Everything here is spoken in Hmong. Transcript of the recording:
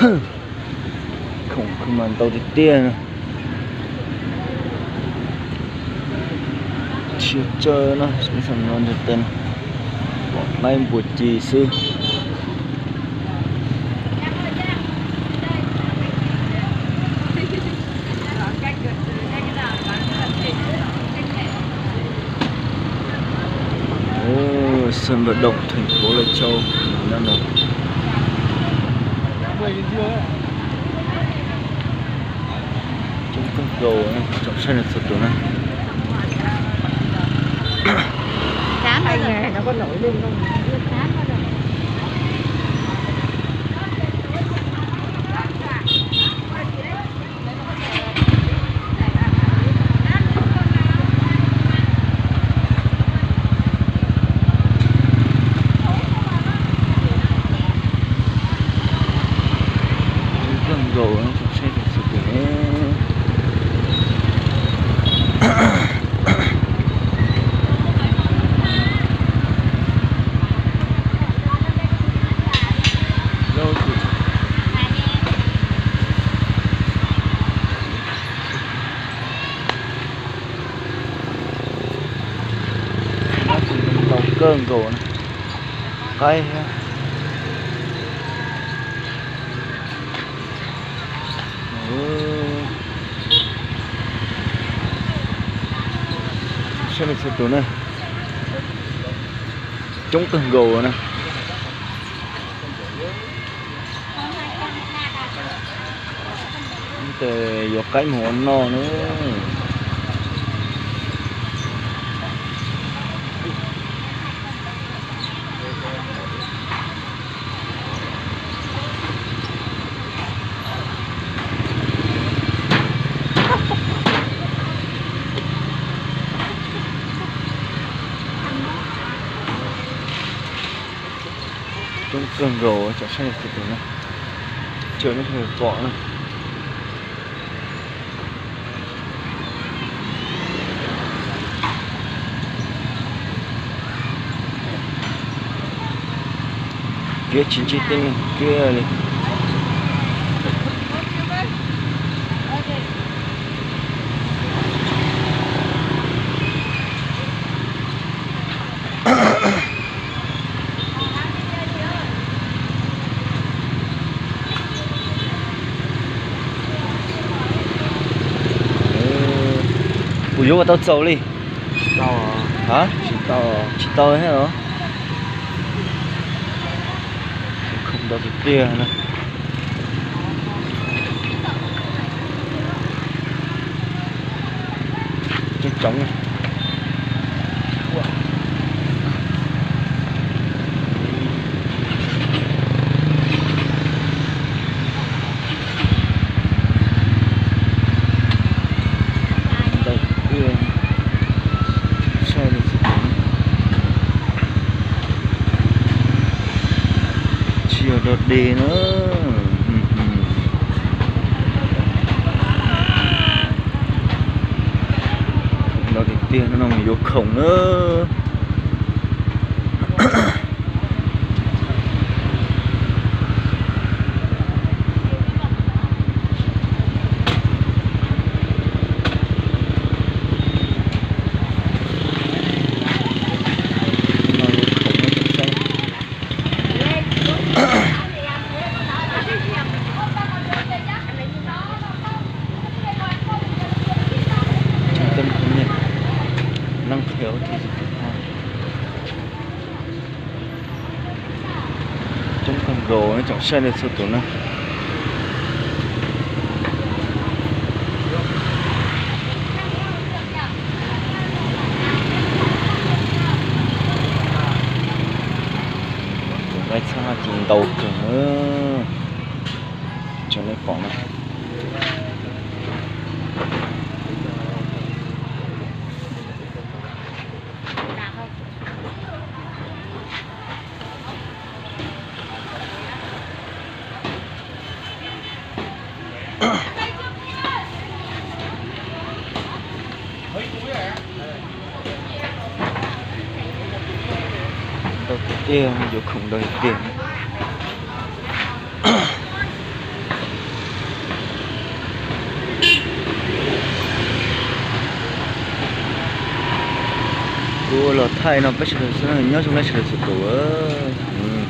Khoom kuj mas ntau tiag tiag no. Tsis tsawg no, ib xab no nrog tes no. Pom qaib npua ci xwb. Sân vận động thành phố Lai Châu no no. Coob kawg nkaus, tsoom saib no txhua tus na. Kawg nkaus, tsoom saib txhua tus. Ntau kawg nkaus na, qaib thiab. Saib nej txhua tus na, coob kawg nkaus na. Tes yuav qaib mus ua noj na. Coob kawg nkaus, tsoom saib txhua tus na, tsis nej pom na. Kiag tsis ntsib tej neeg kiag li. Kuv yuav ua tau txaus li. Tsis tau thiab os. Khoom ntau tiag tiag na. Coob coob. Ntau tiag, saib li tsis yog dog dig na. Ntau tiag tiag, no no mus yuav khoom na. Coob kawg nkaus, tsoom saib nej txhua tus na. Tus qaib txhab ces ntau kawg na, tsoom nej pom na. Ntau tiag tiag, yuav khoom ntau tiag tiag. Los thaij no peb sawv daws xwb, nyob zoo nej sawv daws txhua tus.